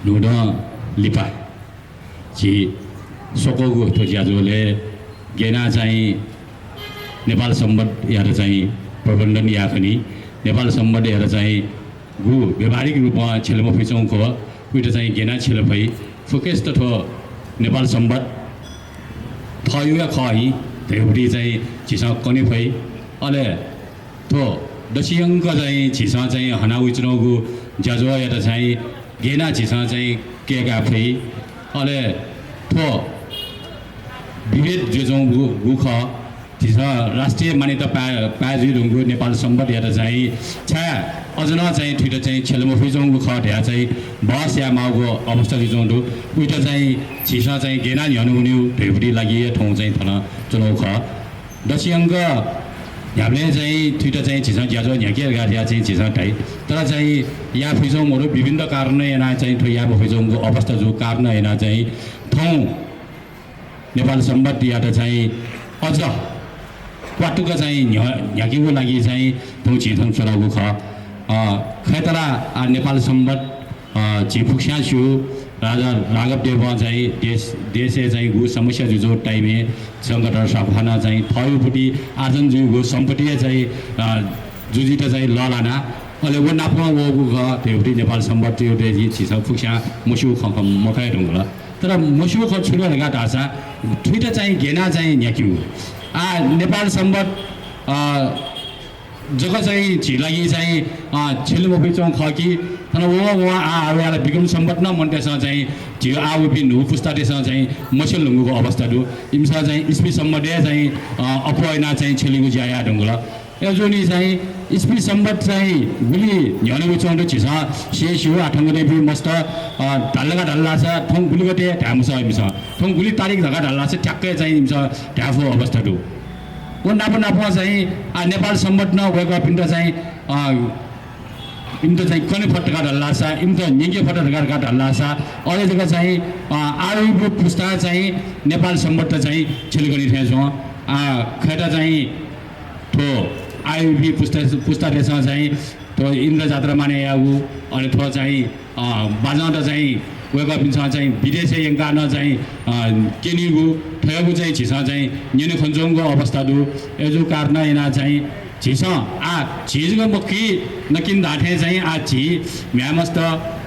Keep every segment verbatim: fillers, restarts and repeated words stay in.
न्हूदँ लिपा झी स्वक्वःगु थ्व ज्याझ्वलय् गय् याना चाहिँ नेपाल संवत्‌यात चाहिँ प्रबन्धन याये खनी, नेपाल संवत्‌यात चाहिँ गु व्यावहारिक रूपं छ्यले मफइच्वंगु खः, उइत चाहिँ गय् याना छ्यले फइ। फुक्कसित थ्व नेपाल संवत् थःगु हे खः हि धइगु चाहिँ झीसं कने फइ। अले थ्व दक्वसियां चाहिँ झीसं चाहिँ हना वइच्वनागु ज्याझ्वःयात चाहिँ गय् याना झीसं चाहिँ कय्‌का फइ। अले थ्व विभेद जुइच्वंगु खः। झीसं राष्ट्रिय मान्यता पाये, पाये जुइधुंगु नेपाल संवत्‌यात चाहिँ छाय् अझ नं चाहिँ थुइत चाहिँ छ्यले मफइच्वंगु खः धया चाहिँ बहस यायेमाःगु अवस्था जुइच्वंगु दु। उइत चाहिँ झीसं चाहिँ गय् याना न्ह्यःने वनेगु धइगु लागि थौं चाहिँ थन च्वनागु खः। दक्वसियां न्ह्याबलें चाहिँ थुइत चाहिँ झीसं ज्याझ्वः न्ह्याके धकाः चाहिँ झीसं धाइ। तर चाहिँ याये फइच्वंगु मदु, विभिन्न कारणं यानाः चाहिँ थ्व याये मफइच्वंगु अवस्था जूगु कारणं यानाः चाहिँ थौं नेपाल संवत्‌यात चाहिँ अझ क्वातुक चाहिँ न्ह्य-, न्ह्याकेगु लागि चाहिँ थौं झी थन च्वनागु खः। अ, खय्‌तला आ नेपाल संवत्, अ, झी फुक्कस्यां स्यू, राजा राघव देवं चाहिँ देश, देशय् चाहिँ गु समस्या जुजुगु time-य् झीसं गत स्वाफानं चाहिँ थःगु पति आर्जन जुइगु सम्पत्तिया चाहिँ, अ, जुजुइत चाहिँ लःल्हाना। अले व नापं वःगु खः धइगु नेपाल संवत् धइगु झीसं फुक्कस्यां मस्यूगु खँ, खँ मखय् धुंकल। तर मस्यूगु खँ छु दु धकाः धाःसा थुइत चाहिँ गय् याना चाहिँ न्ह्याकेगु। आ, नेपाल संवत्, अ, जक चाहिँ झी लागि चाहिँ, अ, छ्यले मफइच्वंगु खः कि थन व, व आ, आ, वयाला विक्रम संवत् नं मनूतय्‌सं चाहिँ झी आ वःपिं न्हू पुस्तातय्‌सं चाहिँ मछ्यले धुंकूगु अवस्था दु। इमिसं चाहिँ इस्वी संवत्‌या चाहिँ, अ, अप्वः यानाः चाहिँ छ्यलेगु ज्या याये धुंकल। अय्‌जूगुलिं चाहिँ इस्वी संवत् चाहिँ गुलि न्ह्यःने वइच्वंगु दु झीसं स्यू, आः थौंकन्हय्‌पिं मस्त, अ, धाल धकाः धाल धाःसा थौं गुलि गते धाये मसः इमिसं। थौं गुलि तारिख धकाः धाल धाःसा ठ्याक्कै चाहिँ इमिसं धाये फुगु अवस्था दु। व नाप नापं चाहिँ, आ, नेपाल संवत् नं वय्‌कःपिन्त चाहिँ, अ, इमित चाहिँ कने फत धकाः धाल धाःसा, इमित न्यंके फत धकाः, धकाः धाल धाःसा, अले जक चाहिँ, अ, आ वःपिं पुस्ता चाहिँ नेपाल संवत् चाहिँ छ्यले गनी थें च्वं। आ, खय्‌त चाहिँ थ्व आ वःपिं पुस्ता, पुस्तातय्‌सं चाहिँ थ्व इन्द्र जात्रा माने याःगु, अले थ्व चाहिँ, अ, बाजंत चाहिँ वय्‌कःपिन्सं चाहिँ विदेशय् यंकाः नं चाहिँ, अ, क्यनीगु, थ्वयागु चाहिँ झीसं चाहिँ न्यने खनाच्वंगु अवस्था दु। अय्‌जूगु कारणं यानाः चाहिँ झीसं आ, झी जक मखु कि नकिं धाःथें चाहिँ आ झी म्ह्याय्‌मस्त,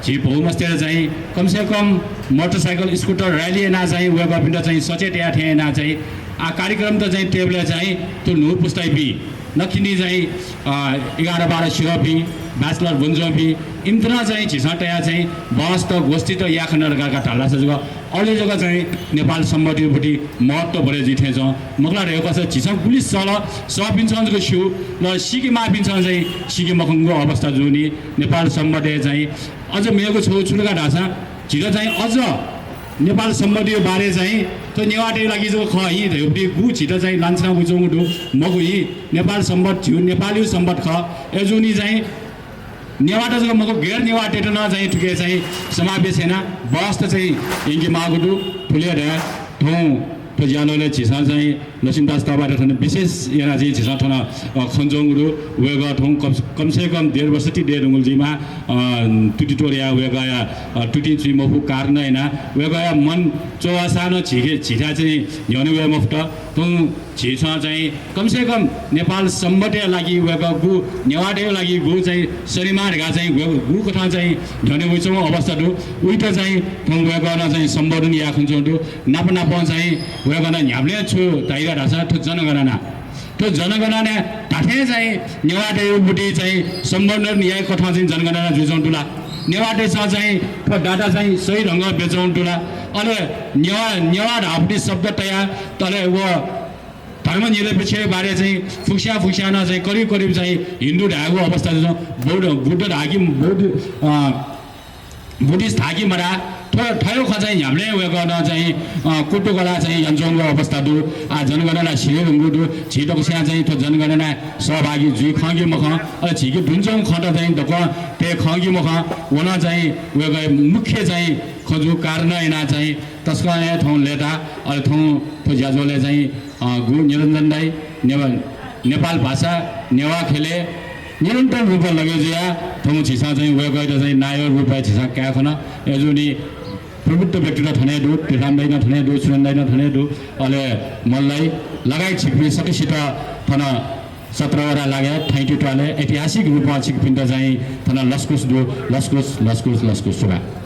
झी भौमस्तय्‌त चाहिँ कम से कम motorcycle, scooter rally यानाः चाहिँ वय्‌कःपिन्त चाहिँ सचेत याये थें यानाः चाहिँ आ कार्यक्रमत चाहिँ तयेबलय् चाहिँ थ्व न्हू पुस्तायापिं नकिं चाहिँ, अ, एघार बाह्र सिधःपिं, bachelor ब्वनाच्वंपिं, इमित नं चाहिँ झीसं तयाः चाहिँ बहसत, गोष्ठीत याये खन धकाः धाल धाःसा जक अले जक चाहिँ नेपाल संवत्‌या प्रति महत्त्व बढे जुइ थें च्वं। मखु ला धयागु खःसा झीसं गुलि सल, सःपिन्सं जक स्यू, ल सीके माःपिन्सं चाहिँ सीके मखंगु अवस्था जूगुलिं नेपाल संवत्‌या चाहिँ अझ मेगु छगू छु धकाः धाःसा झीत चाहिँ अझ नेपाल संवत्‌या बारे चाहिँ थ्व नेवाःतय् लागि जक खः हि धयागु झीत चाहिँ लाञ्छना वइच्वंगु दु। मखु हि, नेपाल संवत् झीगु नेपालया संवत् खः। अय्‌जूगुलिं चाहिँ नेवाःत जक मखु, गैर नेवाःतय्‌त नं चाहिँ थुके चाहिँ समावेश यानाः बहसत चाहिँ यंके माःगु दु। थुलि हे धया थौं थ्व ज्याझ्वलय् झीसं चाहिँ लक्ष्मीदास तःबाःयात थन विशेष यानाः चाहिँ झीसं थन, अ, खनाच्वंगु दु। वय्‌कः थौं कम, कम से कम डेढ वर्ष ति दये धुंकल जुइमाः, अ, तुति त्वःताः वय्‌कःया, अ, तुतिं च्वइ मफु कारणं यानाः वय्‌कःया मन च्वःसां नं झीके, झीथाय् चाहिँ न्ह्यःने वये मफुत। थौं झीसं चाहिँ कम से कम नेपाल संवत्‌या लागि वय्‌कः गु, नेवाःतय् लागि गु चाहिँ सनेमाः धकाः चाहिँ वय्‌कः गु कथं चाहिँ न्ह्यःने वइच्वंगु अवस्था दु। उइत चाहिँ थौं वय्‌कलं चाहिँ सम्बोधन याये खनाच्वंगु दु। नाप नापं चाहिँ वय्‌कलं न्ह्याबलें छु धाइ धाःसा थ्व जनगणना, थ्व जनगणना धात्थें चाहिँ नेवाःतय्‌गु प्रति चाहिँ सम्बोधन याये कथं चाहिँ जनगणना जुइच्वंगु दु ला? नेवाःतय्‌सं चाहिँ थ्व data चाहिँ सही ढंगं ब्यूच्वंगु दु ला? अले नेवाः, नेवाः धाःगु प्रति शब्द तयाः अले व धर्मनिरपेक्षया बारे चाहिँ फुक्कस्यां फुक्कस्यां नं चाहिँ करिब करिब चाहिँ हिन्दू धाःगु अवस्था जुइच्वं, बौद्ध, बुद्ध धाःगु कि बौद्ध, अ, बुद्धिस्ट धाःगु कि मधाः, थ्व थ्वयागु खँ चाहिँ न्ह्याबलें वय्‌कलं चाहिँ, अ, कुतुकला चाहिँ यानाच्वंगु अवस्था दु। आ, जनगणना सिधये धुंकूगु दु। झी दक्वस्यां चाहिँ थ्व जनगणनाय् सहभागी जुइ खं कि मखं, अले झीके दुने च्वंगु खँत चाहिँ दक्वं तये खं कि मखं, व नं चाहिँ वय्‌कःया मुख्य चाहिँ खँ जूगु कारणं यानाः चाहिँ तसकं हे थौं लय्‌ताः। अले थौं थ्व ज्याझ्वलय् चाहिँ, अ, गु निरञ्जन दाइ, नेवा-, नेपाल भाषा, नेवाः ख्यलय् निरन्तर रूपं लगे जुयाः थौं झीसं चाहिँ वय्कःयात चाहिँ नायः रूपय् झीसं काये खन। अय्जूगुलिं प्रबुद्ध व्यक्तित थन हे दु, तीर्थराम दाइ नं थन हे दु, सुरेन दाइ नं थन हे दु, अले मल्ल दाइ लगायत छिकपिं सकसित थन सत्रवटा लागे थैंतुइ त्वालय् ऐतिहासिक रूपं छिकपिन्त चाहिँ थन लसकुस दु, लसकुस, लसकुस, लसकुस। सुभाय्।